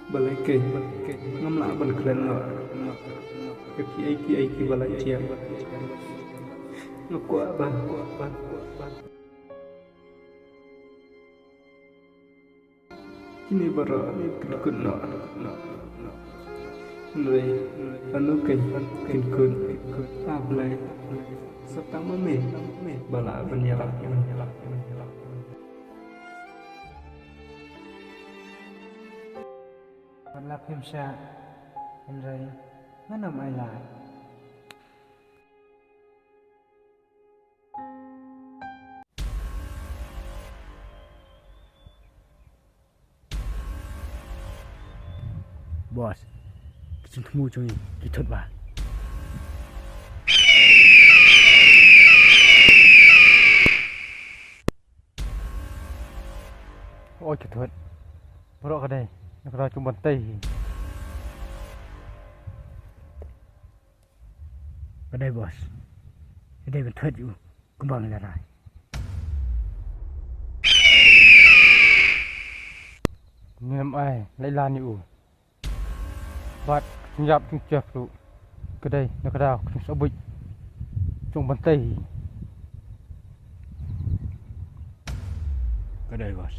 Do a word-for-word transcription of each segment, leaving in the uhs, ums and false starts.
Balei kein ngam lah ban kren noh ïa kiei kiei kiba la jia? Nga kwah ba kine baroh kin kut noh. Hynrei lano kein kin kut? A Blei, sa tang ma me ba lah ban ïalap. Wat lap phim shah, hynrei ngan ym ai lad. Boss, ki jingthmu jong ngi ki thut bha. Oi ki thut. Baroh ka dei na ka daw jong u Bantei hi. Ka dei boss. Ka dei ban thut ïa u kumba ngi la rai. Ngim ai lad lad ïa u. Bad ka jingïap jingkyrpad ruh ka dei na ka daw ka jingsngewbha jong u Bantei hi. Ka dei boss.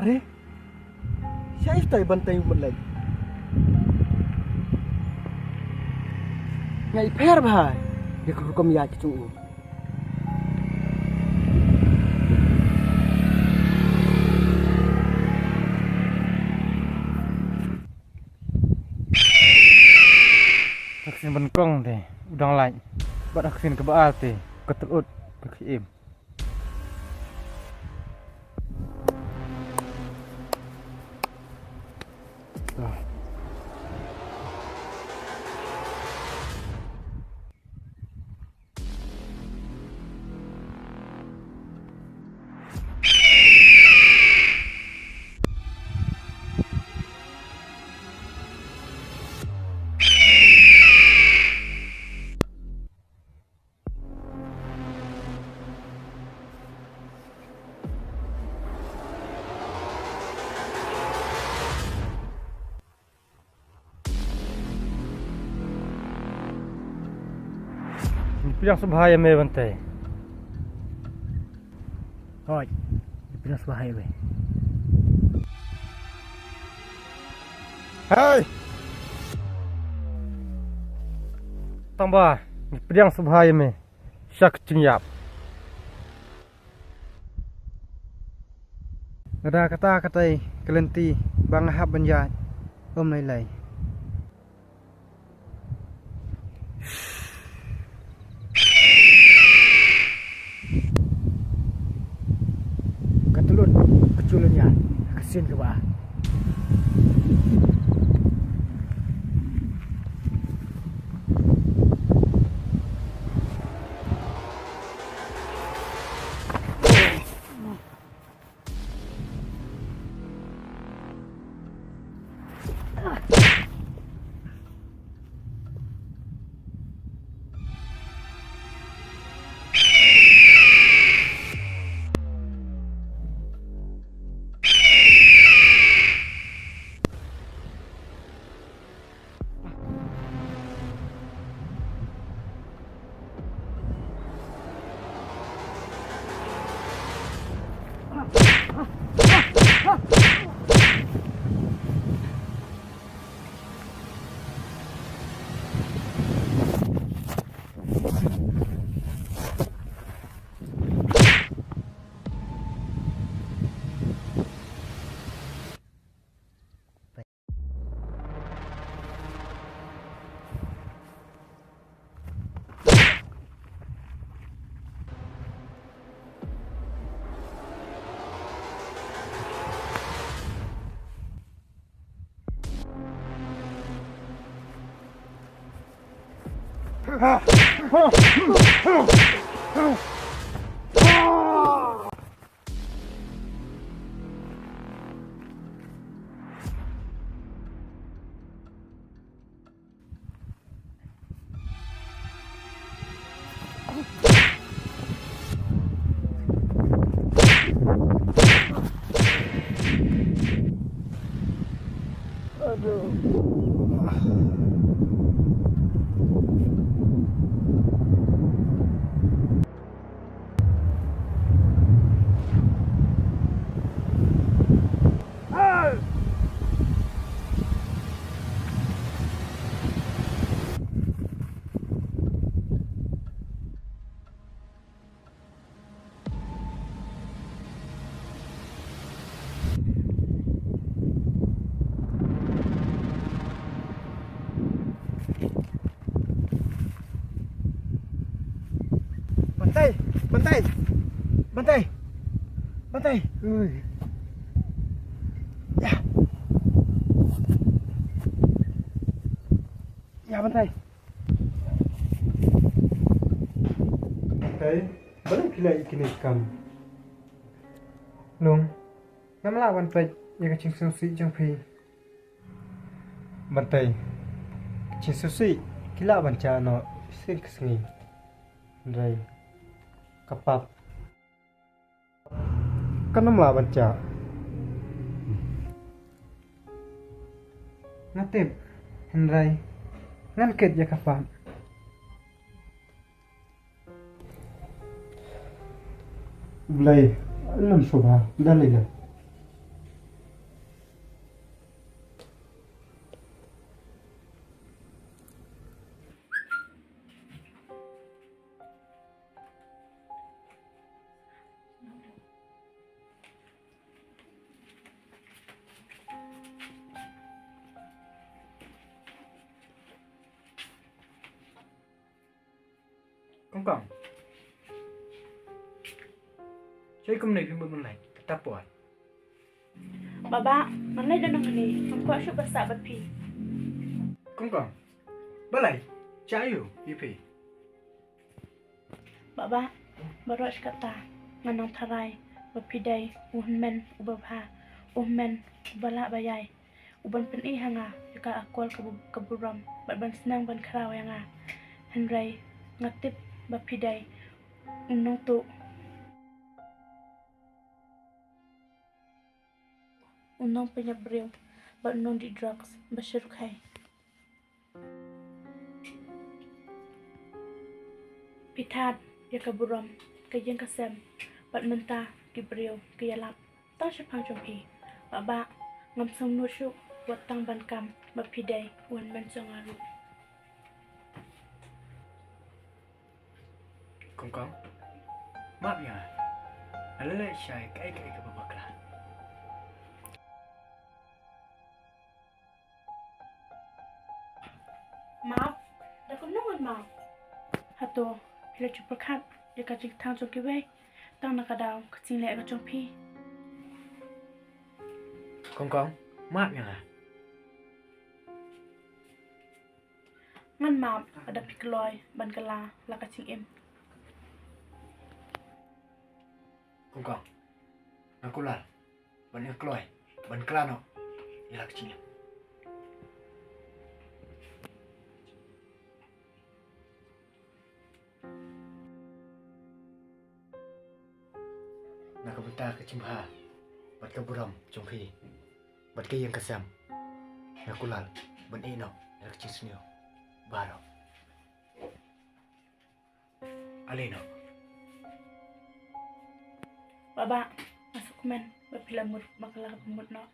Are, shaei utai u Bantei u mut leit? Nga i pher bha ïa ka rukom ïaid ka jong u. Ha ka sien ba nyngkong te u dang lait, bad ha ka sien kaba ar te ka tlot ka khie im. Ngi pdiang sngewbha ïa me Bantei. Hooid, ngi pdiang sngewbha ïa me. Hei! Tang ba ngi pdiang sngewbha ïa me sha ka jingïap. Lada kata katai ka lynti ba nga hap ban ïaid, ym lei lei. Ka tlot ka jylliew ïa ka sien kaba ar. Bantai, Bantai, Bantai, Bantai. Ui. Ya. Ya, Bantai. Bantai, balei phi leh ïa kine ki kam? Long, ngam lah ban peit ïa ka jingsngewsih jong phi. Bantai, ka jingsngewsih ka lah ban jah noh shisien ka sngi. Hynrei ka pap kan ym lah ban jah. Nga tip, hynrei ngan kit ïa ka pap. Blei, lem shuwa, da lei lem. Kong Kong. Shaei kumne phi mut mynleit, kata por. Baba, mynleit da nang kane, ngam kwah shuh ban sah bad phi. Kong Kong. Balei? Sha aïu ïa phi? Baba, baroh shi katta nga nang tharai ba phi dei u hynmen uba bha, u hynmen uba lah ba ïai, uban pyni ha nga ïa ka akol ka bu-, ka burom bad ban sneng ban khraw ïa nga. Hynrei nga tip ba phi dei u nongtuh, u nongpynïap briew bad u nongdih drugs ba syrkhei. Phi tad ïa ka burom, ka ïing ka sem, bad mynta ki briew ki ïalap tang shaphang jong phi. Baba, ngam sngewnud shuh wat tang ban kam ba phi dei u hynmen jong nga ruh. Kong Kong, map ïa nga. Nga la leh shai kaei kaei kaba bakla. Map? Da kumno ngan map? Hato phi la ju pyrkhat ïa ka jingthang jong kiwei tang na ka daw ka jingleh ka jong phi? Kong Kong, map ïa nga. Ngan map lada phi kloi ban kylla la ka jingim. Kong Kong, nga kular ban ïa kloi ban kylla noh ïa la ka jingim. Na ka bynta ka jingbha bad ka burom jong phi bad ka ïing ka sem, nga kular ban ïeh noh ïa la ka jingsniew baroh. Ale noh. Baba, nga sngewkmen ba phi la mut ba ka la ka mut noh.